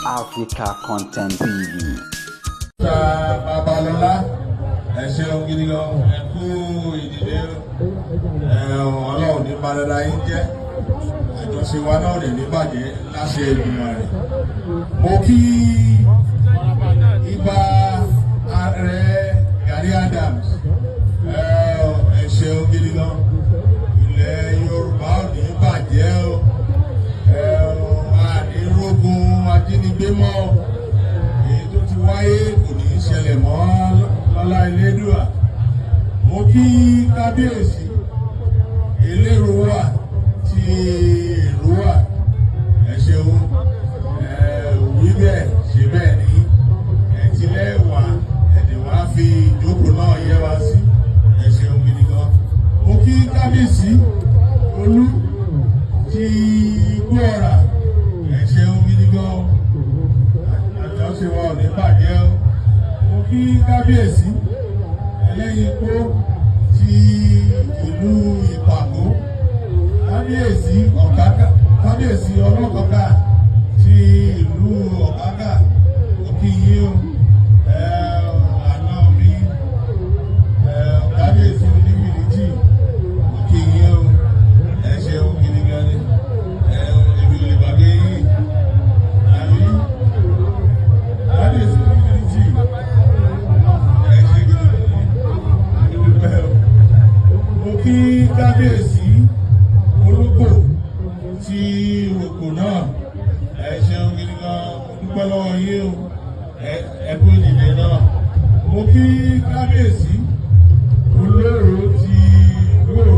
Africa Content TV. Ta Babalọlá, ẹ ṣeun gidi gan, ẹ kú ìdílé. Ẹ Ọlọ́run ní balẹ̀dá yín jẹ́, àjọṣe wa náà rẹ̀ ní bàjẹ́ láṣẹ ìgbìmọ̀ rẹ̀. Mo kí ibà ààrẹ Gani Adams, ẹ ṣeun gidi gan. Ilẹ̀ Yorùbá ò ní bàjẹ́ o, ẹ àní rógun ajínigbé mọ́ o. Èyí tó ti wáyé kò ní í ṣẹlẹ̀ mọ́ lọ́lá Elédùà. Mo kí kábíyèsí Elérúwà ti Èrúwà, ẹ ṣeun. Ẹ wí bẹ́ẹ̀ ṣe bẹ́ẹ̀ ní ẹ ti lẹ́wà ẹ̀dẹ̀ wá fi ìjókòó náà yẹ wá sí, ẹ ṣeun gidi gan. Mo kí kábíyèsí Olú ti Gbọ́ra, ẹ ṣeun gidi gan, àjọṣe wa ò ní bàjẹ́ o. Mo kí kábíyèsí Ẹlẹ́yinpó ti ìlú Ìpàgó, kábíyèsí Ọ̀kákà, kábíyèsí Ọlọ́kọ̀ọ́kà ti ìlú Ọ̀kákà, mo kí yín o. Àná mi, kábíyèsí Onífìlìtì, mo kí yín o, ẹ ṣeun gidi gan ni. Èmi ò lè gbàgbé yín, àbí kábíyèsí Onífìlìtì, ẹ ṣe gidi gan ni, dúpẹ́ o. Mo kí kábíyèsí Ológbò tí Òkò náà, ẹ ṣeun gidi gan, mo dúpẹ́ lọ́wọ́ yín o, ẹ kú ìdílé náà. Mo kí kábíyèsí Olóró ti Gbòòrò,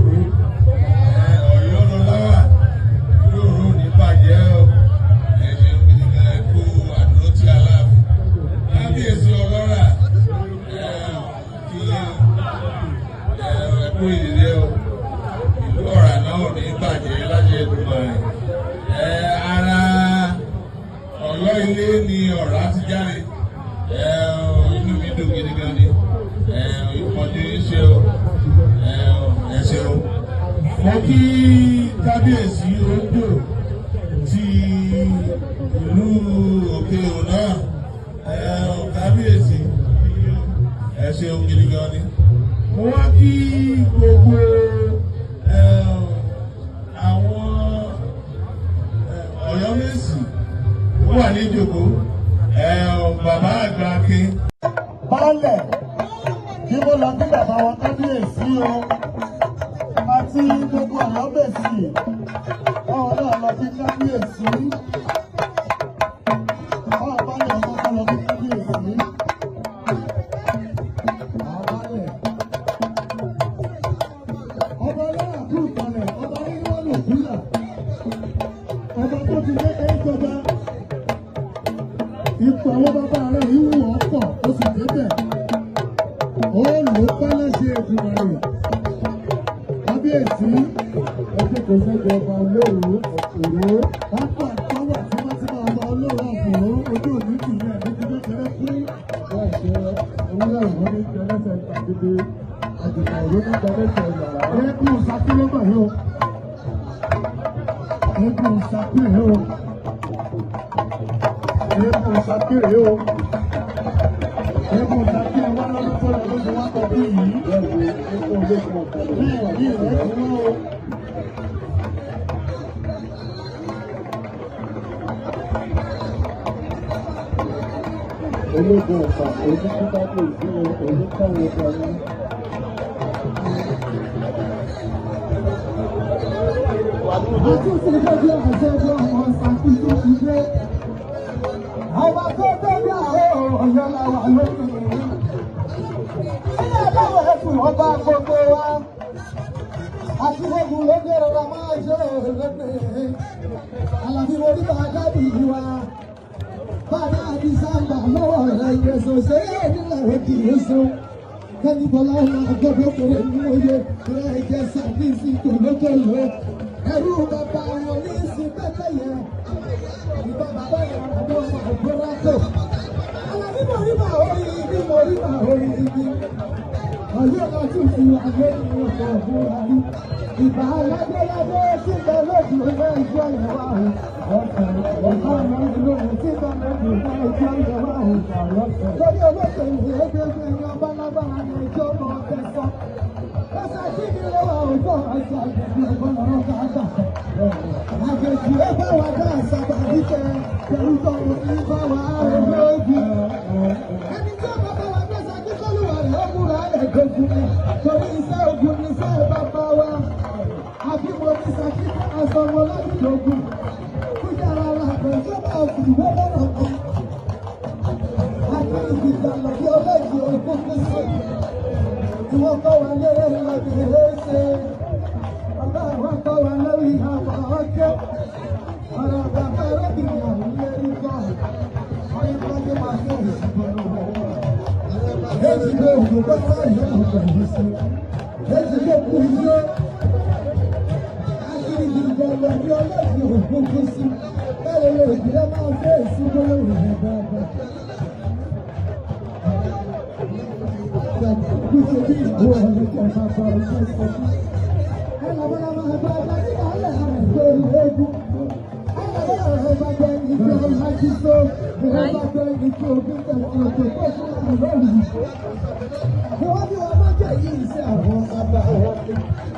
Ọ̀yọ́ lọ́láwà, Olóró ní bàjẹ́ o, ẹ ṣeun gidi gan, ẹ kú àdúró tí Aláàfin. Kábíyèsí Ọlọ́rà, ẹ kí ẹ kú ìdílé o, ìlú Ọ̀rà náà ò ní bàjẹ́ láṣẹ Èdùmàrè. Ẹ ara Ọ̀yọ́ ilé ni Ọ̀rá ti jáde. Ẹ inú mi dùn gidi gan ni. Ẹ ìpọ́njú yín ṣe o, ẹ ṣeun. Mo kí kábíyèsí Ondo ti ìlú Òkè Òun náà, ẹ kábíyèsí, ẹ ṣeun gidi gan ni. Mo wá kí gbogbo àwọn Ọ̀yọ́mèsì tó wà ní ìjòkó, bàbá àgbà Akin. Baálẹ̀ kí mo lọ kí bàbá wa kábíyèsí o, àti gbogbo Ọ̀yọ́mèsì báwọn náà lọ kí kábíyèsí, báwọn baálẹ̀ ọmọ kan lọ kí kábíyèsí. Àwọn baálẹ̀ ọba ọlọ́run kú ìkàlẹ̀, ọba nínú ọ̀nà òkúlà, ọba tó ti lé ẹ̀ẹ́dọ́gba ipò àwọn bàbá rẹ̀ yìí wù ọ́ pọ̀, ó sì débẹ̀, ó lò ó pẹ́ lẹ́sẹ̀ Èdùmàrè. Kábíyèsí, ẹgbẹ́ kò sẹ́jọ ọba olóòrò òró pápá àtọwà tímọ́tímọ́, ọba olóòrò àbòrò, ojú òní tìlẹ̀ ní ti kékeré fún ẹ̀ṣẹ̀ ewúrẹ́ òwò ní jẹlẹ́sẹ̀ gbàgede àjùmọ̀ òró ní jẹlẹ́sẹ̀ yàrá. Eégún sakílẹ́mọ̀ yìí o, eégún sakílẹ̀ o, eégún sakílẹ̀ o, eégún sakílẹ̀ wá lọ́dún tó lọ lóṣù wá kọ bí yìí. Bẹ́ẹ̀ ní ìrẹ́ ti wá o. Ológun ọ̀fà ojú tí kábíyèsí o, oníkàwé ọba ní. Àti ìsìnkú àṣẹ ẹgbẹ́ ọmọ Ṣakí tó ti dé. Ọba tó débi àwọn Ọ̀yọ́ làwà lónìí. Ilé aláwọ̀ ẹ̀kùn ọba gbogbo wa. Àti ogun ló dé rọra máa ṣe lónìí. Àlàbí orí bá dábì wa. Bàbá àti sábà lọ́wọ́ rẹ̀ ìrẹsọ̀ ṣe é nílẹ̀ òkè èso. Kẹ́ni Bọ́lá ọmọ àgbọ̀dọ̀ kéré ní oyè rẹ̀ jẹ́ sàbíìsì tòlótòló. Ẹrú bàbá wọn ní sí pẹ́pẹ́yẹ. Ìbá bàbá yẹn àbọ̀ ọmọ àgbọ̀rọ̀ tó. Àlàbí mo rí bá orí ibi, mo rí bá orí ibi. Ọ̀yọ́ kan tún fi àgbẹ̀ ní ọkọ̀ òfurufú rí. Ìbá aládéládé tí ń bẹ lójú ilé ìjọ ìwà ọ̀fẹ́. Lórí olóṣèlú ẹgbẹ́ ẹgbẹ́ ọba lágbára ní ẹjọ́ ọmọ tẹ̀sán. Ẹsẹ̀ kí ni lọ́wọ́ òjò àti àgbẹ̀bí ẹ̀gbọ́n lọ́rọ́ káàkà. Àgbẹ̀jì ẹ bá wa dá àṣàbà níjẹ pẹ̀lú tọ̀rọ̀ ní bá wa olóògùn. Ẹni tí ọba bá wa gbèsè kí sọ́lùwà rẹ̀ ó múra ẹ̀gbẹ̀gùn ni. Torí iṣẹ́ ogun ni iṣẹ́ bàbá wa. Àbí mo ní Ṣakí aṣọ wọn ládùúgbò. Kújára la pẹ̀lú ọba ìwé lọ́rọ̀ kan. Àti ìgbìjà lọ́bí ọlọ́jì ogún kú sí. Tí wọ́n kọ́ wa lérè lọ́bí ṣe. Bàbá wa kọ́ wa lórí àwọn ọjọ́. Ọ̀rọ̀ bàbá arábìnrin àwọn lérí kọ́. Ọ̀rẹ́ bá máa ní òṣìṣẹ́ lọ́wọ́. Èjì ló kú bàbá ìyá ọ̀gbọ̀n yìí sí. Èjì ló kú ilé. Àti ìgbìjà lọ́bí ọlọ́jì ogún kú sí. Báwo lè ìgbìjà máa fẹ́ ìsúná lórí ìgbà?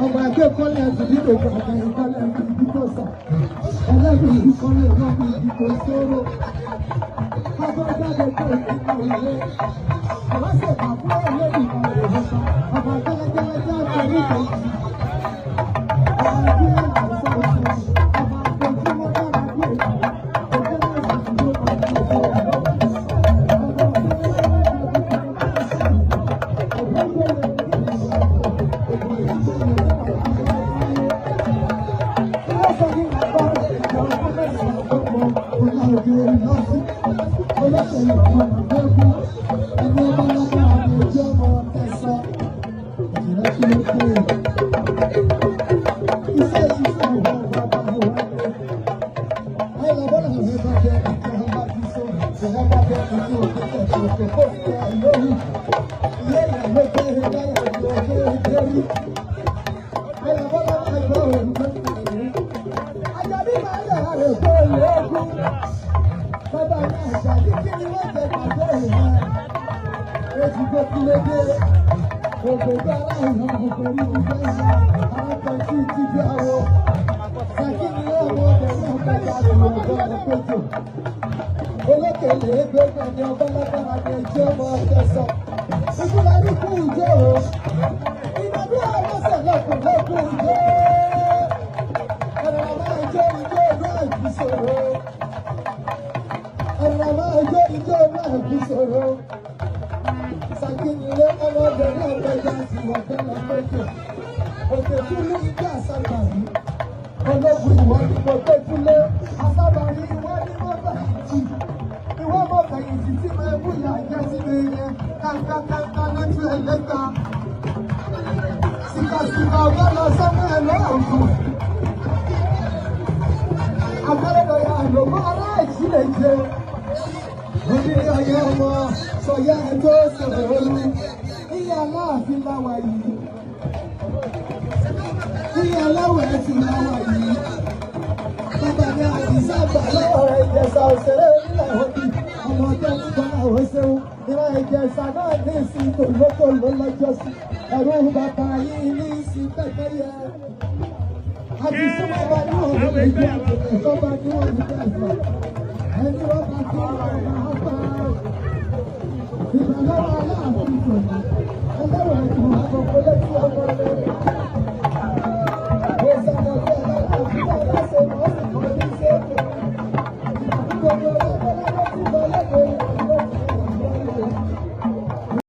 Ọmọ akẹ́kọ̀ọ́ àti ìdíkò àgbà ìkọlẹ̀ àti ìdíkò sà. Ẹlẹ́gbẹ̀ẹ́ ìkọlẹ̀ ọmọ ìdíkò sóró. Abọ́jáde tó ìdíkò ilé. Àwọn ṣèkà fún ẹlẹ́gbẹ̀ẹ́ ìkọlẹ̀ ọmọ jẹ́lẹ́jẹ́lẹ́jẹ́ àti ìdíkò. Ọmọ bí àìsàn oṣù. Ọmọ àpòjúmọ́ dára bí èyí.